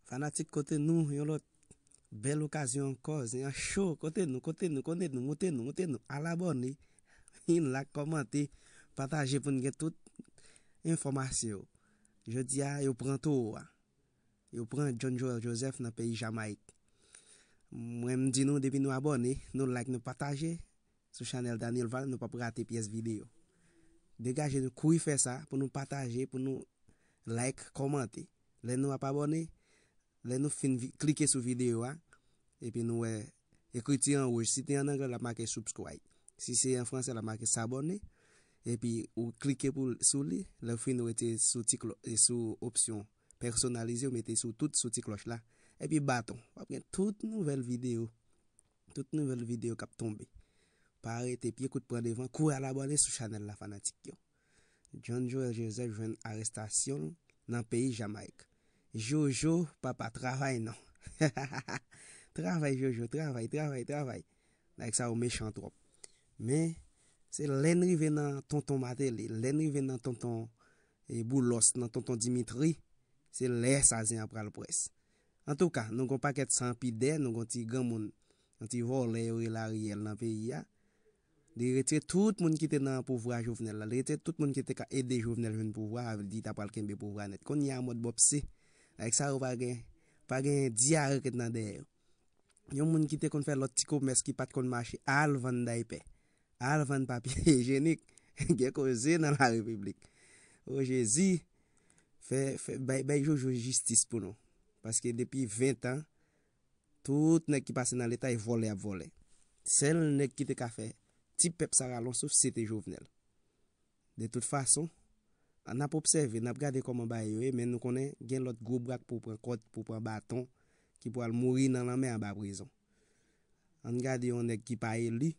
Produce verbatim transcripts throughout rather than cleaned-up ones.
Fanatik, kote nou, yon lòt bèl okazyon ankò, zen an cho, kote nou, kote nou, kote nou, moute nou, moute nou, al abòne, vin like, kòmante, pataje pou n gen tout enfòmasyon. Jodi a, yo pran towo a. Yo pran John Joel Joseph nan peyi Jamayik. Mwen, m di nou, depi nou abòne, nou like, nou pataje sou chanèl Daniel Val, nou p ap rate pyès videyo. Degaje nou, kouri fè sa pou nou pataje, pou nou like, kòmante. Lè nou ap abòne, lè nou fin vi- klike sou videyo a, epi nou wè ekriti an wouj. Si te an anglè, l ap make subscribe. Si se an fransè, l ap make s'abonner. Epi ou klike pou, sou li, lè w fin ou rete sou ti klò- e sou opsyon pèsonalize, ou mete sou tout sou ti klòch la. Epi baton. W ap gen tout nouvèl videyo. Tout nouvèl videyo k ap tonbe. Pa rete pye kout pran devan, kouri al abòne sou chanèl la, fanatik yo. John Joel Joseph jwenn arestasyon l nan peyi Jamayik. Jojo, papa, travay non. Travay, Jojo, travay, travay, travay. Nèg sa yo mechan twòp. Men, se lè n rive nan tonton Martelly, lè n rive nan tonton e, Boulos, nan tonton Dimitri, se lè sa zen an pral près. Antouka, nou gon pakèt san pidè, nou gon ti granmoun, yon ti vòlè yo rele Ariel nan peyi a. Li retire tout moun ki te nan pouvwa Jovenel la. Li retire tout moun ki te ka ede Jovenel jwenn pouvwa, sa vle di li ta pral kenbe pouvwa nèt. Kounye a mòd bòpse. Nèg sa yo pa gen, pa gen dyare k nan dèyè yo. Yon moun ki te konn fè lòt ti komès ki pa t konn mache, al vann daypè, al vann papye ijyenik, gen koze nan larepiblik. O Jezi, fè, fè, bay, bay Jojo jistis pou nou. Paske depi ven tan, tout nèg ki pase nan Leta, e vòlè y ap vòlè. Sèl nèg ki te ka fè ti pèp sa rale yon souf, se te Jovenel. De tout fason, n ap obsève, n ap gade kòman bagay yo ye, men nou konnen gen lòt gwo bra k pou pran kòd, pou pran baton, ki pral mouri nan lanmè anba prizon. Ann gade yon nèg ki pa eli,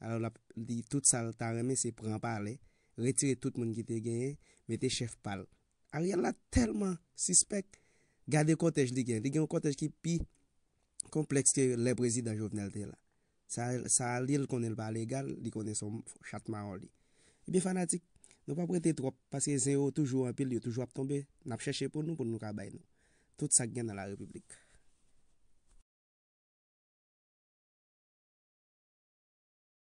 alò l ap, li, tout sa l ta renmen se pran palè, retire tout moun ki te genyen, mete chèf pa l. Ariel la tèlman sispèk, gade kòtèj li gen. Li gen yon kòtèj ki pi konplèks ke lè prezidan Jovenel te la. Sa, sa li l konnen l pa legal, li konnen se yon chat mawon li. Ebyen fanatik, nou p ap rete twòp, paske zen yo toujou anpil, yo toujou ap tonbe, n ap chèche pou nou, pou nou ka bay nou tout sa k gen nan larepiblik.